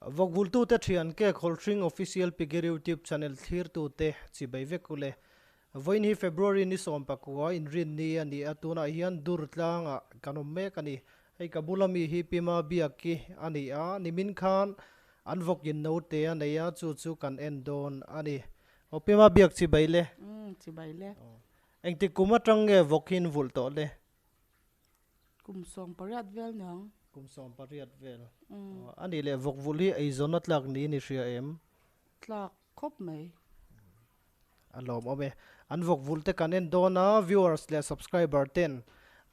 Vawkvultute thian ke Khawlhring Official Piggery YouTube channel thlirtute chibai vek u le. Vawiin hi February ni 19 inrinni a ni a, tunah hian dur tlangah kan awm mek a ni. Hei ka bula mi hi Pima Biaki a ni a, nimin khan an vawk in note a nei a, chu chu kan en dawn a ni. Aw Pima Biak chibai le. Umm chibai le. Engtik kum atang nge vawk hi in vulh tawh le? Kum 18 vel niang. Kum 18 vel. A nih leh vawk vulh hi eizawn a tlak niin i hria em? Tlak khawp mai. A lawmawm e. An vawk vulh te kan en dawn a, viewers leh subscriber ten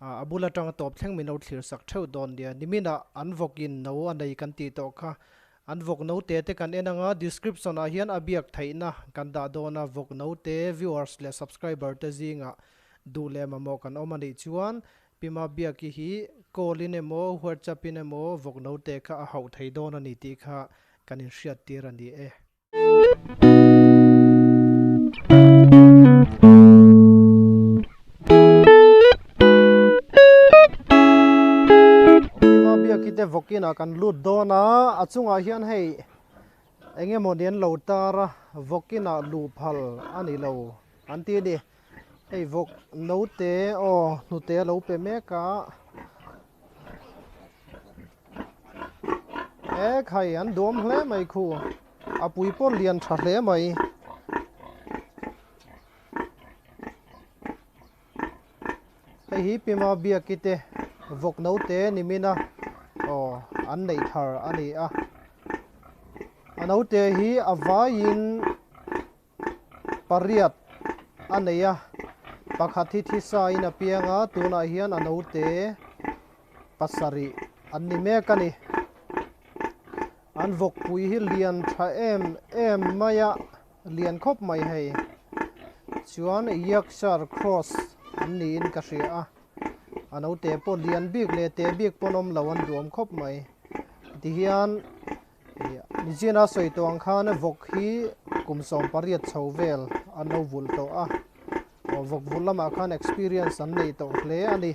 a bul atanga tawp thleng min lo thlir sak theuh dawn nia. Niminah an vawk in no a nei kan tih tawh kha. An vawk no te te kan en anga description ah hian a biak theihna kan dah dawn a, vawk no te viewers leh subscriber te zingah Duh leh mamawh kan awm a nih chuan Pima Biaki hi call in emaw WhatsApp in emaw vawk note kha a hauh thei dawn a ni tih kha kan inhriat tir a ni e. Pima Biaki te vawk inah kan lut dawn a, a chungah hian hei eng emaw ni an lo tar a, vawk inah luh phal a ni lo an ti a ni. Hei vawk note aw hnute a lo pe mek a e khai an duam hle mai khu a pui pawh lian tha hle mai hei hi Pima Biaki te vawk note ni min a aw an neih thar a ni a a note hi a vaiin. Pariat a nei a, pakhat hi thisain a piang a, tunah hian a naute pasarih an ni mek a ni. An vawkpui hi lian tha em em mai a, lian khawp mai hei. Chuan Yorkshire Cross an niin ka hria a, a naute pawh lian bik leh te bik pawn awm lo an duam khawp mai. Tihian. Nichina sawi tawh ang khan vawk hi kum 18 chho vel an lo vulh tawh a, aw vawk vulh lamah khan experience an nei tawh hle a ni.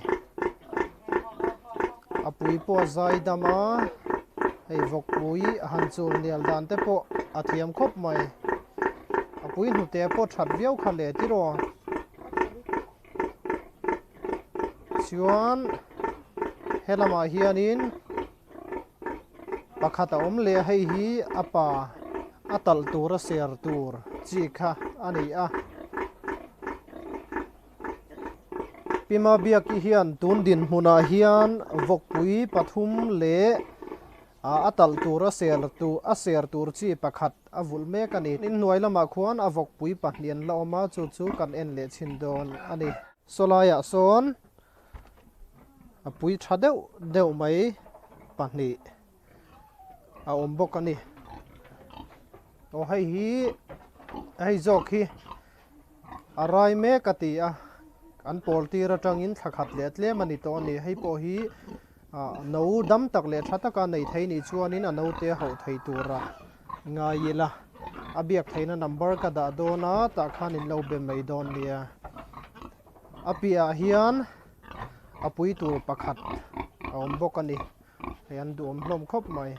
A pui pawh a zai dam a, hei vawk pui a han chul nial dan te pawh a thiam khawp mai. A pui hnute pawh that viau kha leh tiraw. Chuan helamah hianin. Pakhat a awm leh a, hei hi a pa a talh tur a ser tur chi kha a ni a. Pima Biaki hian tun dinhmunah hian vawkpui pathum leh a talh tur a ser tur a ser tur chi pakhat a vulh mek a ni. Inhnuai lamah khuan a vawkpui pahnih an la awm a, chu chu kan en leh chhin dawn a ni. Sawlaiah sawn a pui tha deuh deuh mai pahnih a awm bawk a ni aw hei hi hei zawk hi a rai mek a ti a an pawl tir atangin thla khat leh tlem a ni tawh a ni hei pawh hi ah no dam tak leh tha taka nei thei nih chuanin a naute hauh thei tura ngai ila a biak theihna number ka dah dawn a tah khan in lo be mai dawn nia. A piahah hian a pui tur pakhat a awm bawk a ni hei an duhawm hlawm khawp mai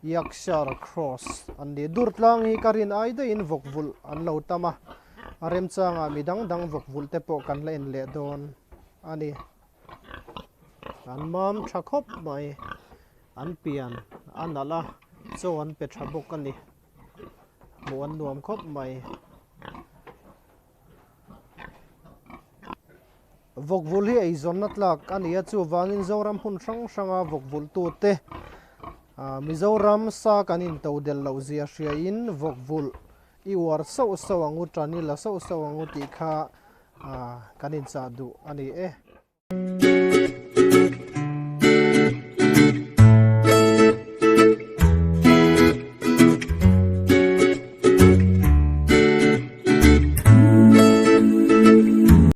Yorkshire cross an ni dur tlang hi ka rin ai daihin vawk vulh an lo tam a a remchangah mi dang dang vawk vulh te pawh kan la en leh dawn a ni an mam tha khawp mai an pian a nalh a chaw an pe tha bawk a ni hmuh an nuam khawp mai. Vawkvulh hi eizawnna tlak a ni a, chuvangin Zoram hmun hrang hranga vawkvulhtute Mizoram sa kan intodelh loh zia hriain vawkvulh i uar sauh sauh ang u, tan i la sauh sauh ang u tih kha kan inchah duh a ni e.